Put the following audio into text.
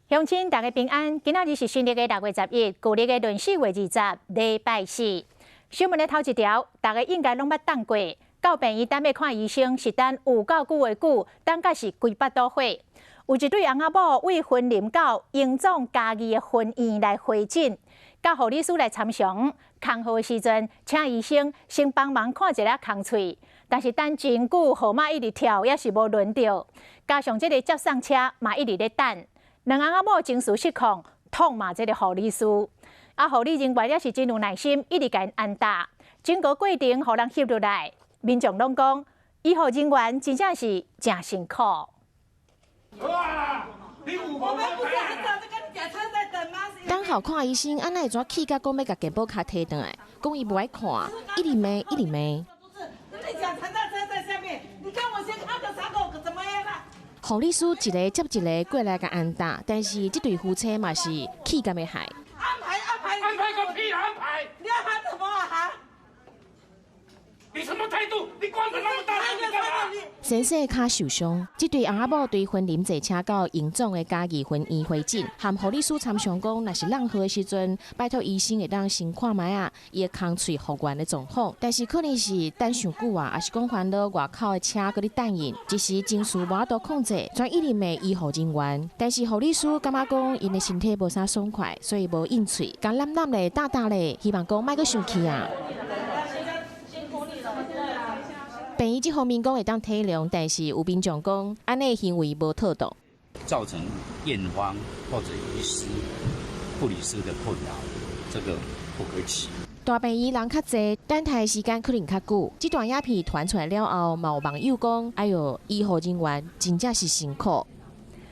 鄉親大家平安，今仔日是新曆的6月11，舊曆的閏4月20，禮拜四。新聞的頭一條，大家應該攏捌等過。到病院等欲看醫生，是等有夠久的久，等甲是規腹肚火。有一對翁仔某為雲林到榮總嘉義的分院來回診，佮護理師來參詳，空號的時陣，請醫生先幫忙看一下空喙，但是等真久，號碼一直跳，猶是無輪著。加上這个接送車嘛一直咧等。兩翁仔某情緒失控，痛罵這个護理師。啊，護理人員也是真有耐心，一直共𪜶安搭。整個過程予人翕落來，民眾攏講，醫護人員真正是誠辛苦。我們不是很早就跟你講車在等嗎？等候看醫生，按呢會怎氣甲講欲共健保卡提轉來，講伊無愛看，一直罵一直罵。你講陳大車在下面，你看我先看個傷口怎麼樣啦？護理師一个接一个過來共安搭，但是這對夫妻嘛是氣甲欲害。安排安排，安排個屁安排！你安排什麼啊？你什麼態度？你關門那麼大聲，你幹嘛？先生跤受傷，這對翁仔某對雲林坐車到榮總的嘉義分院回診，和護理師參詳講，若是落號的時陣，拜託醫生會當先看覓仔，伊的空喙復原的狀況。但是可能是等傷久啊，抑是講煩惱外口的車閣咧等𪜶，一時情緒無法度控制，轉一直罵醫護人員。但是護理師感覺講，𪜶的身體無啥爽快，所以無應喙，共攬攬咧、打打咧，希望講莫閣生氣啊。病院這方面講會當體諒，但是有民眾講，按呢行為無妥當，造成院方或者醫師、護理師的困擾，這個不可取。大病院人較濟，等待時間可能較久。這段影片傳出來了後，嘛有網友講：“哎喲，醫護人員真正是辛苦。”